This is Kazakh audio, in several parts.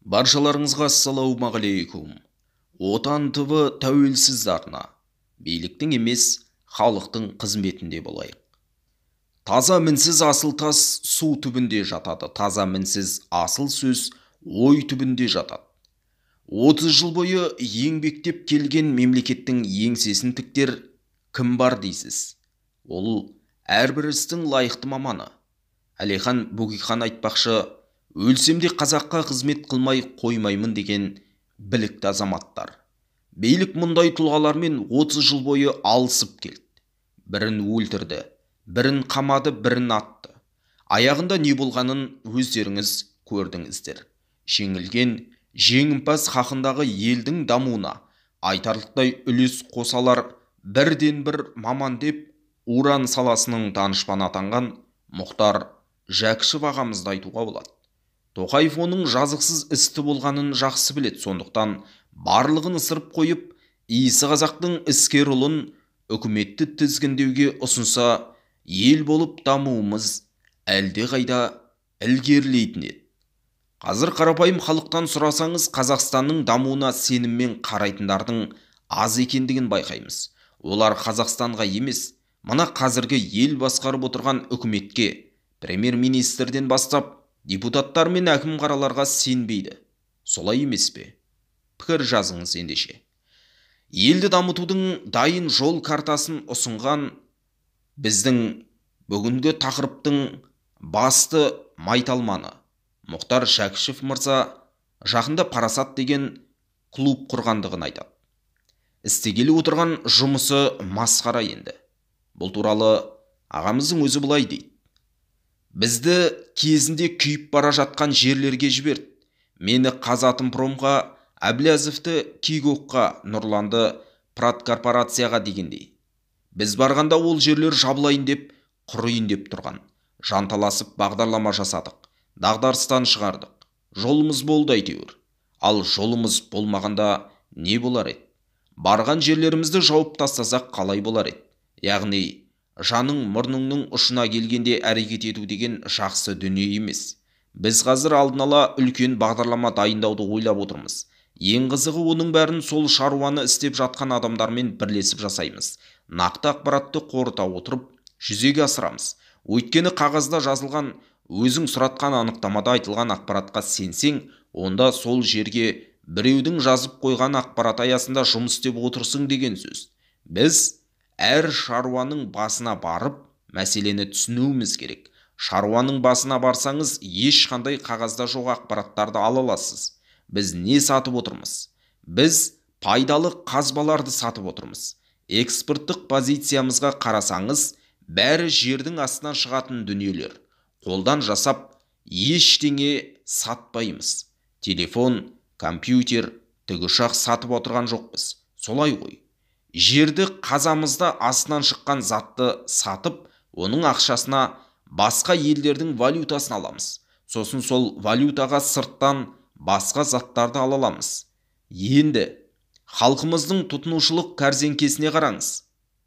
Баршаларыңызға ассалаумағалейкум. Отан ТВ тәуелсіз арна. Биліктің емес, халықтың қызметінде болайық. Таза мінсіз асыл тас су түбінде жатады. Таза мінсіз асыл сөз ой түбінде жатады. 30 жыл бойы еңбектеп келген мемлекеттің еңсесін тіктер кім бар дейсіз? Ол әрбір істің лайықты маманы. Әлихан Бөкейхан айтпақшы, өлсем де қазаққа қызмет қылмай қоймаймын деген білікті азаматтар. Билік мұндай тұлғалармен 30 жыл бойы алысып келді. Бірін өлтірді, бірін қамады, бірін атты. Аяғында не болғанын өздеріңіз көрдіңіздер. Жеңілген жеңімпаз хақындағы елдің дамуына айтарлықтай үлес қосалар бірден бір маман деп уран саласының данышпаны атанған Мұхтар Жәкішев ағамызды айтуға болады. Тоқаев оның жазықсыз істі болғанын жақсы біледі, сондықтан барлығын ысырып қойып, иісі қазақтың іскер ұлын үкіметті тізгіндеуге ұсынса, ел болып дамуымыз әлде қайда ілгерілейтін еді. Қазір қарапайым халықтан сұрасаңыз, Қазақстанның дамуына сеніммен қарайтындардың аз екендігін байқаймыз. Олар Қазақстанға емес, мына қазіргі ел басқарып отырған үкіметке, премьер-министрден бастап депутаттар мен әкім қараларға сенбейді. Солай емес пе? Пікір жазыңыз ендеше. Елді дамытудың дайын жол картасын ұсынған біздің бүгінгі тақырыптың басты майталманы Мұхтар Жәкішев мырза жақында Парасат деген клуб құрғандығын айтады. Істегелі отырған жұмысы масқара енді. Бұл туралы ағамыздың өзі былай дейді. Бізді кезінде күйіп бара жатқан жерлерге жіберді. Мені Қазатомпромға, Әблязовты Кигокқа, Нұрланды Праткорпорацияға дегендей. Біз барғанда ол жерлер жабылайын деп, құрыйын деп тұрған. Жанталасып бағдарлама жасадық. Дағдарыстан шығардық. Жолымыз болды әйтеуір. Ал жолымыз болмағанда не болар еді? Барған жерлерімізді жауып тастасақ қалай болар еді? Яғни, жаның мұрныңның ұшына келгенде әрекет ету деген жақсы дүние емес. Біз қазір алдын ала үлкен бағдарлама дайындауды ойлап отырмыз. Ең қызығы оның бәрін сол шаруаны істеп жатқан адамдармен бірлесіп жасаймыз. Нақты ақпаратты қорыта отырып жүзеге асырамыз. Өйткені қағазда жазылған, өзің сұратқан анықтамада айтылған ақпаратқа сенсең, онда сол жерге біреудің жазып қойған ақпарат аясында жұмыс істеп отырсың деген сөз. Біз әр шаруаның басына барып, мәселені түсінуіміз керек. Шаруаның басына барсаңыз, ешқандай қағазда жоқ ақпараттарды ала аласыз. Біз не сатып отырмыз? Біз пайдалы қазбаларды сатып отырмыз. Экспорттық позициямызға қарасаңыз, бәрі жердің астынан шығатын дүниелер. Қолдан жасап, ештеңе сатпаймыз. Телефон, компьютер, тікұшақ сатып отырған жоқпыз. Солай ғой. Жерді қазамызда астынан шыққан затты сатып, оның ақшасына басқа елдердің валютасын аламыз. Сосын сол валютаға сырттан басқа заттарды ала аламыз. Енді халқымыздың тұтынушылық кәрзеңкесіне қараңыз.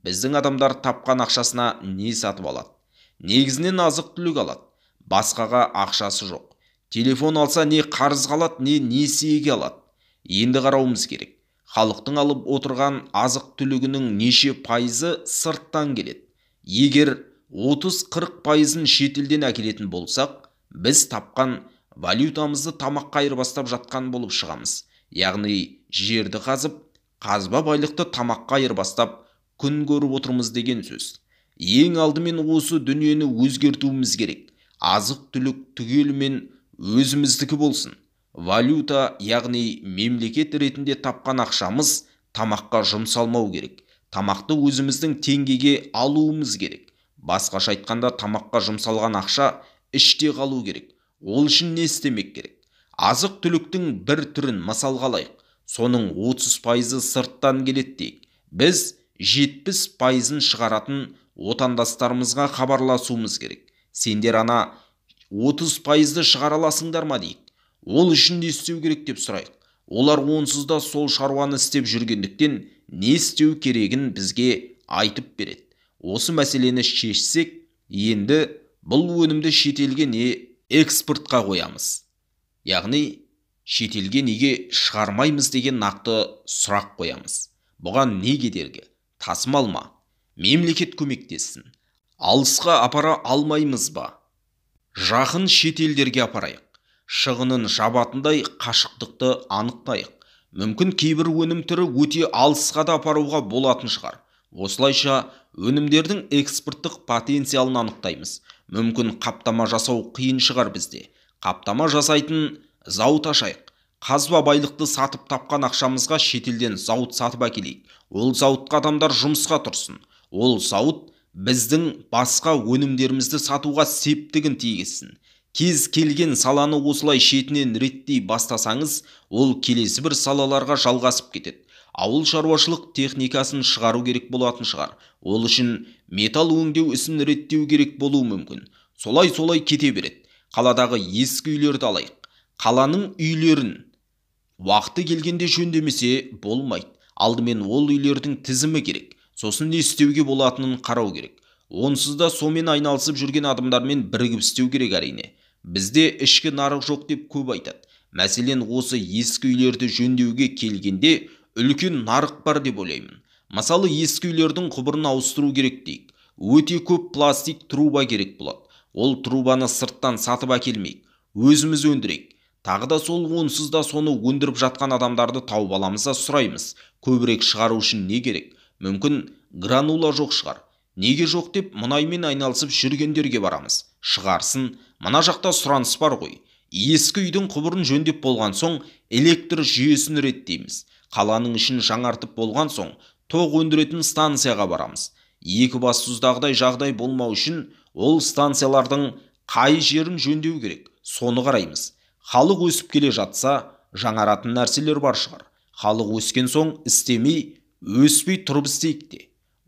Біздің адамдар тапқан ақшасына не сатып алады? Негізінен азық-түлік алады. Басқаға ақшасы жоқ. Телефон алса не қарызға алады, не несиеге алады. Енді қарауымыз керек. Халықтың алып отырған азық-түлігінің неше пайызы сырттан келеді. Егер 30-40 пайызын шетелден әкелетін болсақ, біз тапқан валютамызды тамаққа айырбастап жатқан болып шығамыз. Яғни жерді қазып, қазба байлықты тамаққа айырбастап күн көріп отырмыз деген сөз. Ең алдымен осы дүниені өзгертуіміз керек. Азық-түлік түгелімен өзіміздікі болсын. Валюта, яғни мемлекет ретінде тапқан ақшамыз тамаққа жұмсалмау керек. Тамақты өзіміздің теңгеге алуымыз керек. Басқаша айтқанда, тамаққа жұмсалған ақша іште қалу керек. Ол үшін не істемек керек? Азық-түліктің бір түрін мысалға алайық. Соның 30%-ы сырттан келеді дейік. Біз 70%-ын шығаратын отандастарымызға хабарласуымыз керек. Сендер ана 30%-ды шығара аласыңдар ма дейік. Ол үшін не істеу керек деп сұрайық. Олар онсыз да сол шаруаны істеп жүргендіктен не істеу керегін бізге айтып береді. Осы мәселені шешсек, енді бұл өнімді шетелге не экспортқа қоямыз. Яғни Шетелге неге шығармаймыз деген нақты сұрақ қоямыз. Бұған не кедергі? Тасымал ма? Мемлекет көмектессін. Алысқа апара алмаймыз ба? Жақын шетелдерге апарайық. Шығынын жабатындай қашықтықты анықтайық. Мүмкін кейбір өнім түрі өте алысқа да апаруға болатын шығар. Осылайша өнімдердің экспорттық потенциалын анықтаймыз. Мүмкін қаптама жасау қиын шығар бізде. Қаптама жасайтын зауыт ашайық. Қазба байлықты сатып тапқан ақшамызға шетелден зауыт сатып әкелейік. Ол зауытқа адамдар жұмысқа тұрсын. Ол зауыт біздің басқа өнімдерімізді сатуға септігін тигізсін. Кез келген саланы осылай шетінен реттей бастасаңыз, ол келесі бір салаларға жалғасып кетеді. Ауыл шаруашылық техникасын шығару керек болатын шығар. Ол үшін металл өңдеу ісін реттеу керек болуы мүмкін. Солай-солай кете береді. Қаладағы ескі үйлерді алайық. Қаланың үйлерін уақыты келгенде жөндемесе болмайды. Алдымен ол үйлердің тізімі керек. Сосын не істеуге болатынын қарау керек. Онсыз да сонымен айналысып жүрген адамдармен бірігіп істеу керек әрине. Бізде ішкі нарық жоқ деп көп айтады. Мәселен, осы ескі үйлерді жөндеуге келгенде үлкен нарық бар деп ойлаймын. Мысалы, ескі үйлердің құбырын ауыстыру керек дейік. Өте көп пластик труба керек болады. Ол трубаны сырттан сатып әкелмейік, өзіміз өндірейік. Тағы да сол онсыз да соны өндіріп жатқан адамдарды тауып аламыз да сұраймыз. Көбірек шығару үшін не керек? Мүмкін гранула жоқ шығар. Неге жоқ деп мұнаймен айналысып жүргендерге барамыз. Шығарсын, мына жақта сұраныс бар ғой. Ескі үйдің құбырын жөндеп болған соң электр жүйесін реттейміз. Қаланың ішін жаңартып болған соң тоқ өндіретін станцияға барамыз. Екібастұздағыдай жағдай болмау үшін ол станциялардың қай жерін жөндеу керек, соны қараймыз. Халық өсіп келе жатса, жаңаратын нәрселер бар шығар. Халық өскен соң істемей, өспей тұрып істейік те.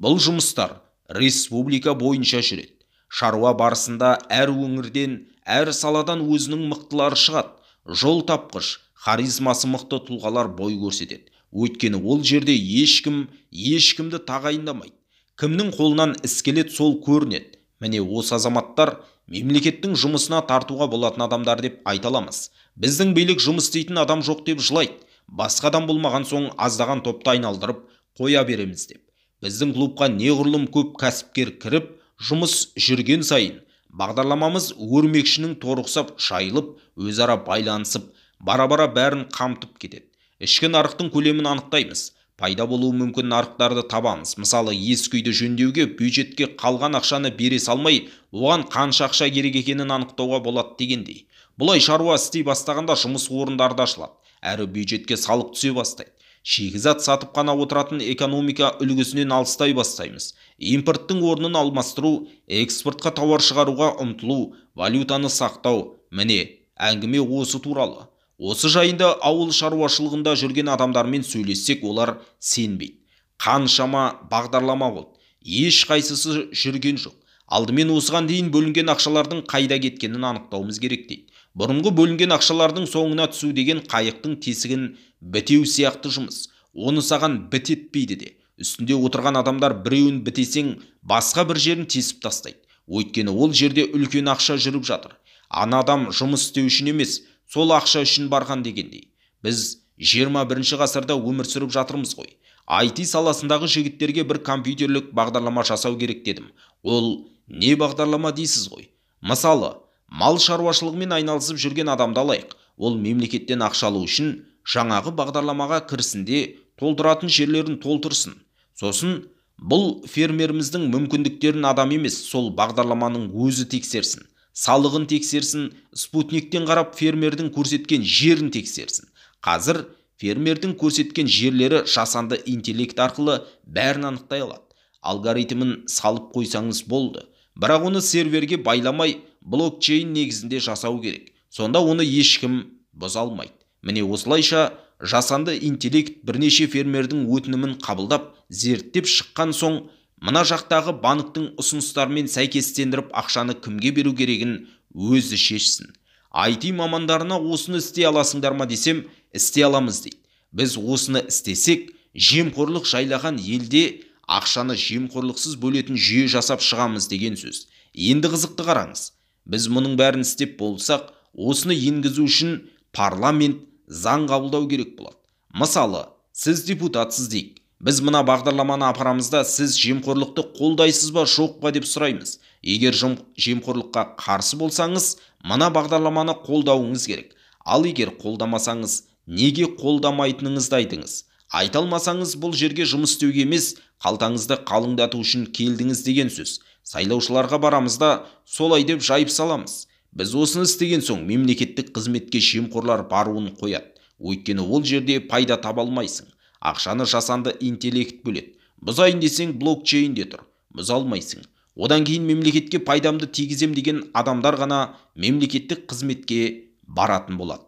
Бұл жұмыстар республика бойынша жүреді. Шаруа барысында әр өңірден, әр саладан өзінің мықтылары шығады. Жол тапқыш, харизмасы мықты тұлғалар бой көрсетеді. Өйткені ол жерде ешкім, ешкімді тағайындамайды. Кімнің қолынан іс келеді, сол көрінеді. Міне осы азаматтар мемлекеттің жұмысына тартуға болатын адамдар деп айта аламыз. Біздің билік жұмыс істейтін адам жоқ деп жылайды. Басқа адам болмаған соң аздаған топты айналдырып қоя береміз деп. Біздің клубқа неғұрлым көп кәсіпкер кіріп, жұмыс жүрген сайын бағдарламамыз өрмекшінің торы ұқсап жайылып, өзара байланысып, бара-бара бәрін қамтып кетеді. Ішкі нарықтың көлемін анықтаймыз. Пайда болуы мүмкін нарықтарды табамыз. Мысалы, ескі үйді жөндеуге бюджетке қалған ақшаны бере салмай, оған қанша ақша керек екенін анықтауға болады дегендей. Бұлай шаруа істей бастағанда жұмыс орындары да ашылады. Әрі бюджетке салық түсе бастайды. Шикізат сатып қана отыратын экономика үлгісінен алыстай бастаймыз. Импорттың орнын алмастыру, экспортқа тауар шығаруға ұмтылу, валютаны сақтау. Міне, әңгіме осы туралы. Осы жайында ауыл шаруашылығында жүрген адамдармен сөйлессек, олар сенбейді. Қаншама бағдарлама болды, ешқайсысы жүрген жоқ. Алдымен осыған дейін бөлінген ақшалардың қайда кеткенін анықтауымыз керек дейді. Бұрынғы бөлінген ақшалардың соңына түсу деген қайықтың тесігін бітеу сияқты жұмыс. Оны саған бітетпейді де. Үстінде отырған адамдар біреуін бітесең, басқа бір жерін тесіп тастайды. Өйткені ол жерде үлкен ақша жүріп жатыр. Ана адам жұмыс істеу үшін емес, сол ақша үшін барған дегендей. Біз 21 ғасырда өмір сүріп жатырмыз ғой. IT саласындағы жігіттерге бір компьютерлік бағдарлама жасау керек дедім. Ол не бағдарлама дейсіз ғой? Мысалы, мал шаруашылығымен айналысып жүрген адамды алайық. Ол мемлекеттен ақша алу үшін жаңағы бағдарламаға кірсінде толтыратын жерлерін толтырсын. Сосын бұл фермеріміздің мүмкіндіктерін адам емес, сол бағдарламаның өзі тексерсін. Салығын тексерсін, спутниктен қарап фермердің көрсеткен жерін тексерсін. Қазір фермердің көрсеткен жерлері жасанды интеллект арқылы бәрін анықтай алады. Алгоритмін салып қойсаңыз болды. Бірақ оны серверге байламай, блокчейн негізінде жасау керек. Сонда оны ешкім бұза алмайды. Міне осылайша жасанды интеллект бірнеше фермердің өтінімін қабылдап, зерттеп шыққан соң, мына жақтағы банктің ұсыныстарымен сәйкестендіріп ақшаны кімге беру керегін өзі шешсін. IT мамандарына осыны істей аласыңдар ма десем, істей аламыз дейді. Біз осыны істесек, жемқорлық жайлаған елде ақшаны жемқорлықсыз бөлетін жүйе жасап шығамыз деген сөз. Енді қызықты қараңыз. Біз мұның бәрін істеп болсақ, осыны енгізу үшін парламент заң қабылдау керек болады. Мысалы, сіз депутатсыз дейік. Біз мына бағдарламаны апарамыз да, сіз жемқорлықты қолдайсыз ба, жоқ па деп сұраймыз. Егер жемқорлыққа қарсы болсаңыз, мына бағдарламаны қолдауыңыз керек. Ал егер қолдамасаңыз, неге қолдамайтыныңызды айтыңыз. Айта алмасаңыз, бұл жерге жұмыс істеуге емес, қалтаңызды қалыңдату үшін келдіңіз деген сөз. Сайлаушыларға барамыз да, солай деп жайып саламыз. Біз осыны істеген соң мемлекеттік қызметке жемқорлар баруын қояды. Өйткені ол жерде пайда таба алмайсың. Ақшаны жасанды интеллект бөледі. Бұзайын десең блокчейнде тұр, бұза алмайсың. Одан кейін мемлекетке пайдамды тигізем деген адамдар ғана мемлекеттік қызметке баратын болады.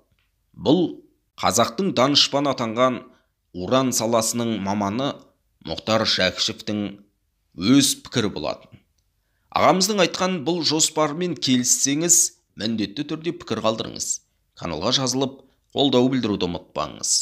Бұл қазақтың данышпаны атанған уран саласының маманы Мұхтар Жәкішевтің өз пікірі болатын. Ағамыздың айтқан бұл жоспарымен келіссеңіз, міндетті түрде пікір қалдырыңыз. Каналға жазылып, қолдау білдіруді ұмытпаңыз.